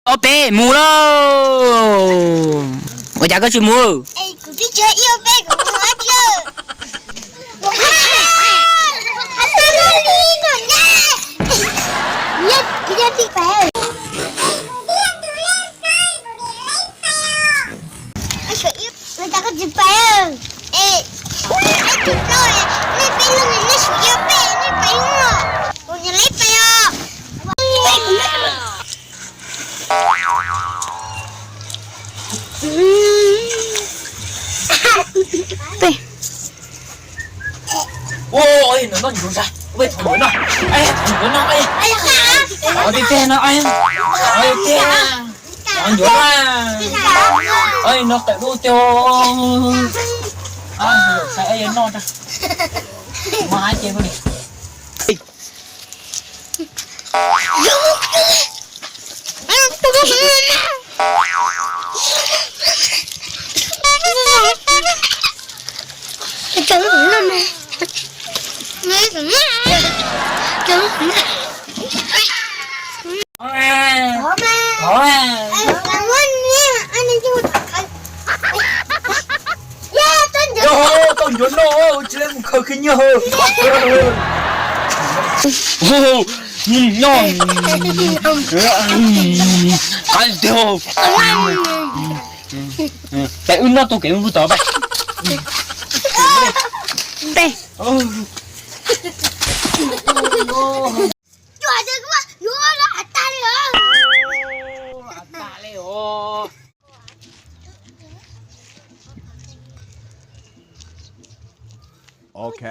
Ob peb mus lauj. Ua cas koj tsis mus? Ua, no noj ntsuav ntag, ua thov ntsuav noj, thov ntsuav noj, ua tiag tiag no, ua tiag, thov ntsuav noj, no tawm dub tiag, saib noj, mas hais tias Tau ncuav noj tsis tau mus khaws khwv nyiaj. Noj, qab tiag. Ces wb noj tau kev mus tod. Ok.